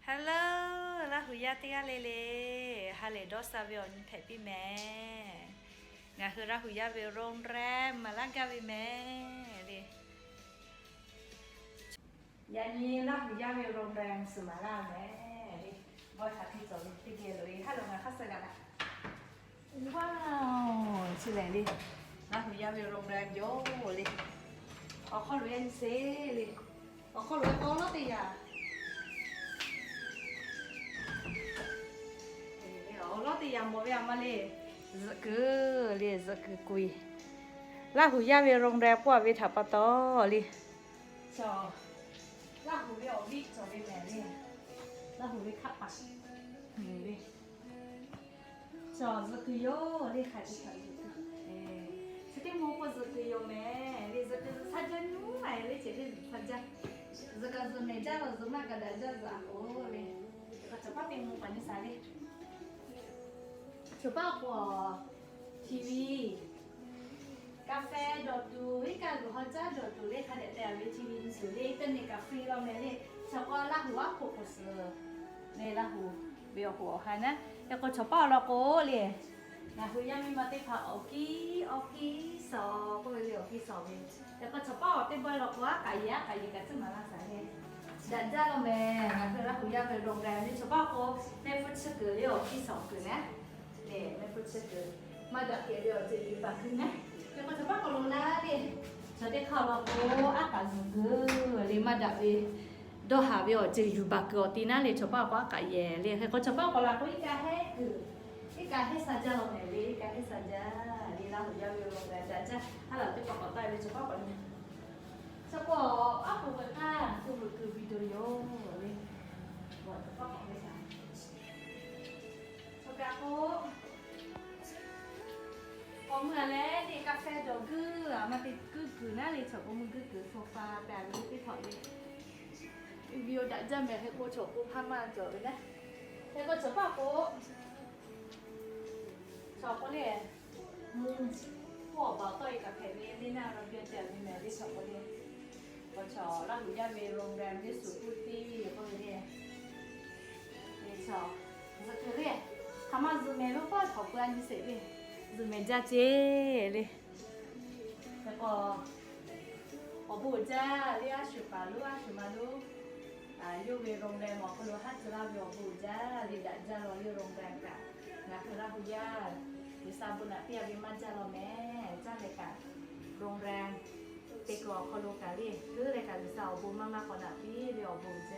Hello, Laˇ huˍ yaˇ teˇ g'aˇ le le, ha lehˬ dawˇ sha ve awˬ nyi hpehꞈ piˇ mehˍ. Ngaˬ hui Laˇ huˍ yaˇ ve โรงแรม maˍ laˇ gaˇ ve mehˍ le. Yaꞈ nyi Laˇ huˍ yaˇ ve โรงแรม suhˍ maˍ laˇ mehˍ le. Bawˇ htaꞈ hk'e cawˬ ve teˇ geh loꞈ e ha loꞈ ngaˬ hk'aˇ suh g'a daꞈ. Wow, chi lehˬ le, Laˇ huˍ yaˇ ve โรงแรม yoˬ le. Awˬ hk'aw loꞈ e nyi sheˍ le. Awˬ hk'aw loꞈ e k'o lawˇ teˇ yanˇ, awˬ lawˇ teˇ yanˇ mawˬ ve a ma le. Zuhꞈ kuiˬ le, zuhꞈ kuiˬ k'oꞈ e. Laˇ huˍ yaˇ ve โรงแรม k'oˆ ve htaꞈ pa taw le, chaw, Laˇ huˍ ve awˬ viˉ cawˬ ve mehˍ le. Laˇ huˍ ve hkaˆ paˍ le. Chaw, zuhꞈ kuiˬ yoˬ le, hk'aˬ te htaꞈ zuhꞈ kuiˬ. Chi teˇ mvuh k'o zuhꞈ kuiˬ yoˬ mehˍ le. Zuhꞈ kuiˬ zuhꞈ sha jaˇ nuˇ a le, ceh le zuhꞈ sha jaˇ. Zuhꞈ kaꞈ zuhꞈ mehˍ jaˇ la, zuhꞈ maˇ kaꞈ daꞈ jaˇ zuhꞈ a k'o le. Chaw paˇ teˇ mvuh paˍ nyi sha le. Chaw paˇ k'o TV, กาแฟ dawˬ tuˬ, iˉ kaˆ g'uiˬ haw caˉ dawˬ tuˬ le, hk'a dehꞈ te a ve TV nyi suhˍ le, อินเทอร์เน็ต กาแฟ law mehˍ le. Chaw k'o Laˇ huˍ aˉ hpoꞈ k'oˍ suhˍ le, Laˇ huˍ ve awˬ hoꞈ awˬ ha naˉ. Hk'e k'o chaw paˇ awˬ lawn k'o le, ngaˬ hui yaˇ miˇ ma teˇ hpaˍ awˬ kiˇ awˬ kiˇ suhˍ k'oˆ ve le, awˬ kiˇ suhˍ ve. Hk'e k'o chaw paˇ awˬ teˇ bawehˇ law k'o aˉ k'aꞈ yehˬ aˉ k'aꞈ yehˬ kaꞈ tcuhˉ maˍ laˇ shaˍ le. Daꞈ jaˇ law mehˍ. Ngaˬ hui Laˇ huˍ yaˇ ve โรงแรม le, chaw paˇ k'o mehˆ hpfuhˇ chi kuiˬ le, awˬ kiˇ suhˍ kuiˬ naˉ le, mehˆ hpfuhˇ chi kuiˬ maˇ daꞈ kehˬ ve awˬ ceuˬ yuˬ baˬ kuiˬ naˉ. Hk'e k'o chaw paˇ k'awꞈ loꞈ la le. Chaw teˇ hk'aˇ law k'o aˉ k'aꞈ zuhꞈ kuiˬ le, maˇ daꞈ ve dawˇ haˍ ve awˬ ceuˬ yuˬ baˬ kuiˬ awˬ ti naˉ le, chaw paˇ k'o aˉ k'aꞈ yehˬ le. Hk'e k'o chaw paˇ k'awꞈ la k'o iˉ kaˆ hehˆ kuiˬ, iˉ kaˆ hehˆ sha jaˇ law mehˍ le, iˉ kaˆ hehˆ sha jaˇ le. Laˇ huˍ yaˇ ve โรงแรม daꞈ jaˇ. Ha laˬ teˇ hpaˍ k'awꞈ taˆ ve chaw paˇ k'awꞈ nyi. Chaw k'o aˉ hpoꞈ k'oˍ htaˇ tuˬ vuiˬ kuiˬ video yoˬ le. Chaw kaꞈ k'o k'awꞈ mui a leh le, กาแฟ dawˬ guiˬ a ma te guiˬ kuiˬ naˉ le, chaw k'o mui guiˬ kuiˬ โซฟา te a ve teˇ hk'awꞈ le. Video daꞈ jaˇ mehˍ. Hk'e k'o chaw k'o hpaˇ maˇ cawˬ ve naˉ. Hk'e k'o chaw paˇ k'o chaw k'o le, mvuhˇ hpfuhˇ awˬ baˬ tawˆ e kaꞈ hpehꞈ ve le naˉ, la biˇ te a ve mehˍ le chaw k'o le. K'o chaw Laˇ huˍ yaˇ ve โรงแรม le suhˍ k'oˆ tiˇ k'oˆ ve le. Chaw, zuhꞈ kuiˬ le, hk'aˬ ma zuhꞈ mehˍ lo paˇ htawnˍ peu a nyi sheˍ le. Zuhꞈ mehˍ jaˇ ceˇ le. Hk'e k'o awˬ bon uiˍ jaˇ le, a shu paˍ lonˉ a shu ma lonˉ yawˇ ve โรงแรม awˬ hk'aw lo haˉ tcuh laˇ ve awˬ bon uiˍ jaˇ le, daꞈ jaˇ law le โรงแรม kaꞈ. Ngaˬ hui Laˇ huˍ yaˇ G'uiˬsha bon naꞈ piˇ a ve maˇ jaˇ law mehˍ. Caˇ leh kaꞈ โรงแรม te kuiˬ awˬ hk'aw lo kaꞈ le, leuˉ leh kaꞈ G'uiˬsha awˬ bon maˇ maˇ k'awꞈ naꞈ piˇ ve awˬ bon uiˍ jaˇ.